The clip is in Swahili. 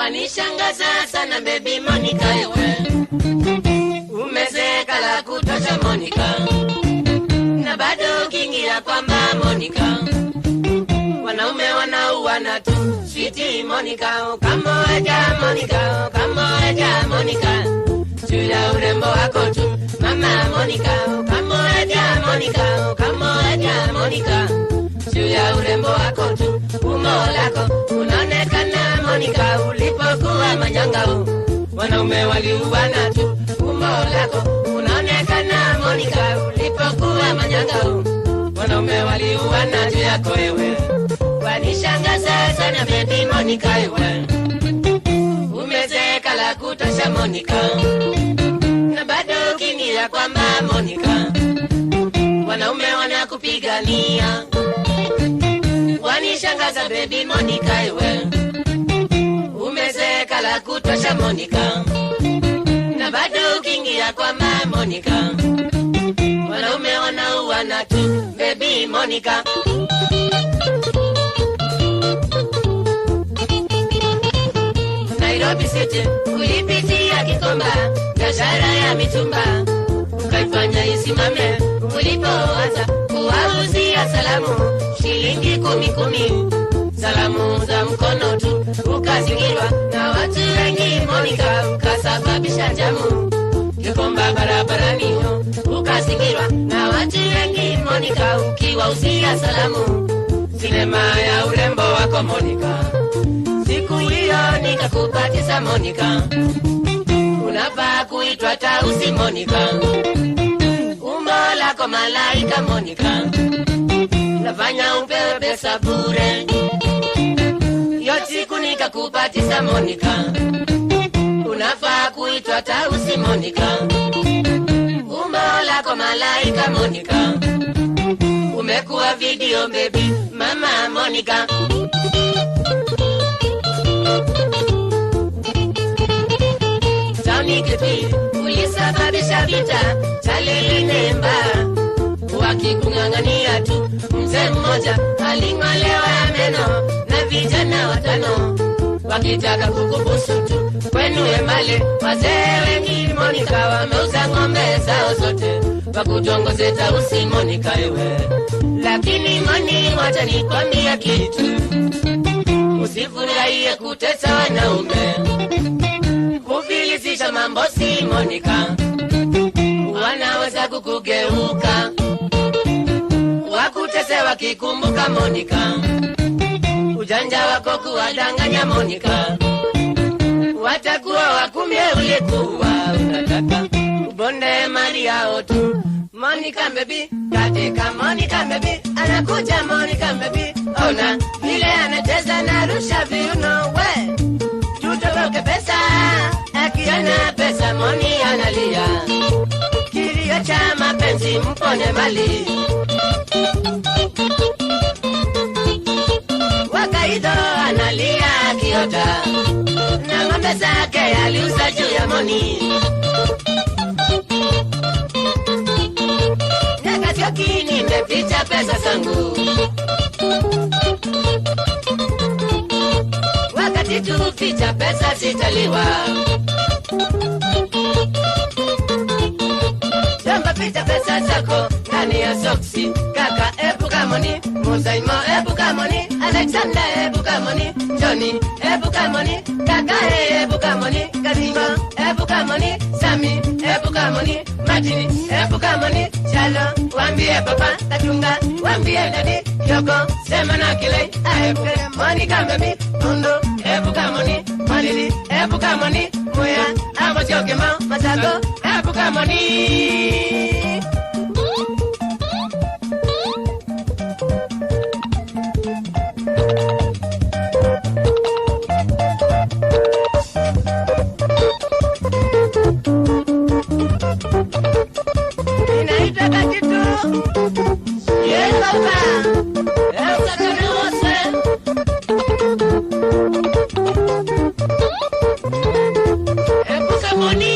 Wanishangaza sana baby Monica ewe, umezeeka la kutosha Monica, na bado ukiingia kwamba Monica, wanaume wanauana tu. Sweetie Monica, kamoja Monica, kamoja Monica, juu ya urembo wako tu. Mama Monica, kamoja Monica, kamoja Monica, juu ya urembo wako tu. Umbo lako unaonekana Monica, ulipokuwa manyanga wanaume waliuana tu. Umbo lako unaonekana Monica, ulipokuwa manyanga wanaume waliuana juu yako wewe. Wanishangaza sana baby Monica ewe, umezeeka la kutosha Monica, na bado ukiingia kwamba Monica, wanaume wanakupigania. Wanishangaza baby Monica ewe, umezeeka la kutosha Monica, na bado ukiingia kwamba Monica, wanaume wanauana tu baby Monica. Nairobi City ulipitia Kikomba, biashara ya mitumba ukaifanya isimame. Ulipoanza kuwauzia salamu shilingi 10 salamu za mkono tu, ukazingirwa na watu wengi Monica, ukasababisha jamu Kikomba barabarani. Ukazingirwa na watu wengi Monica, ukiwauzia salamu sinema ya urembo wako Monica. Siku hiyo nikakupatisa Monica, unafaa kuitwa Tausi Monica, umbo lako malaika Monica, nafanya upewe pesa bure. Hiyo siku nikakupatisa Monica, unafaa kuitwa Tausi Monica, umbo lako malaika Monica, umekuwa video baby mama Monica. Kipi ulisababisha vita Chalinemba, wakikung'ang'ania tu. Mzee mmoja aling'olewa meno na vijana 5 wakitaka kukubusu tu. Kwenu Emale wazee wengi Monica wameuza ng'ombe zao zote wakutongoze Tausi Monica ewe. Lakini Moni, wacha nikwambie kitu, usifurahie kutesa wanaume, kufilisisha mambo si Monica, wanaweza kukugeuka wakutese wakikumbuka Monica, ujanja wako kuwadanganya Monica, watakuwa wakumie ulikuwa unataka ubonde mali yao tu. Monica baby, katika Monica baby, anakuja Monica baby, ona vile anacheza na rusha viuno we, tutoke pesa, akiona pesa Moni analia, kilio cha mapenzi mpone mali. Wakaido analia akiota, na ng'ombe zake aliuza juu ya Moni. Nakachoki nimeficha pesa zangu, wakati tuficha pesa sitaliwa. Jamba ficha pesa zako ndani ya soksi. Kaka epuka Moni, Musaimo epuka Moni, Alexander epuka Moni, Johnny epuka Moni, kaka epuka Moni, Kadima epuka Moni, Sami epuka Moni, Martini epuka Moni, Chalo wambie papa, Kachunga wambie dadi, Yoko sema na Kilei aepuke Monica baby, Tundu epuka Moni, Malili epuka Moni, Muya amochoke ma Masago epuka Moni. Inaitwa Kakitu. Yes, papa. Epuka Moni.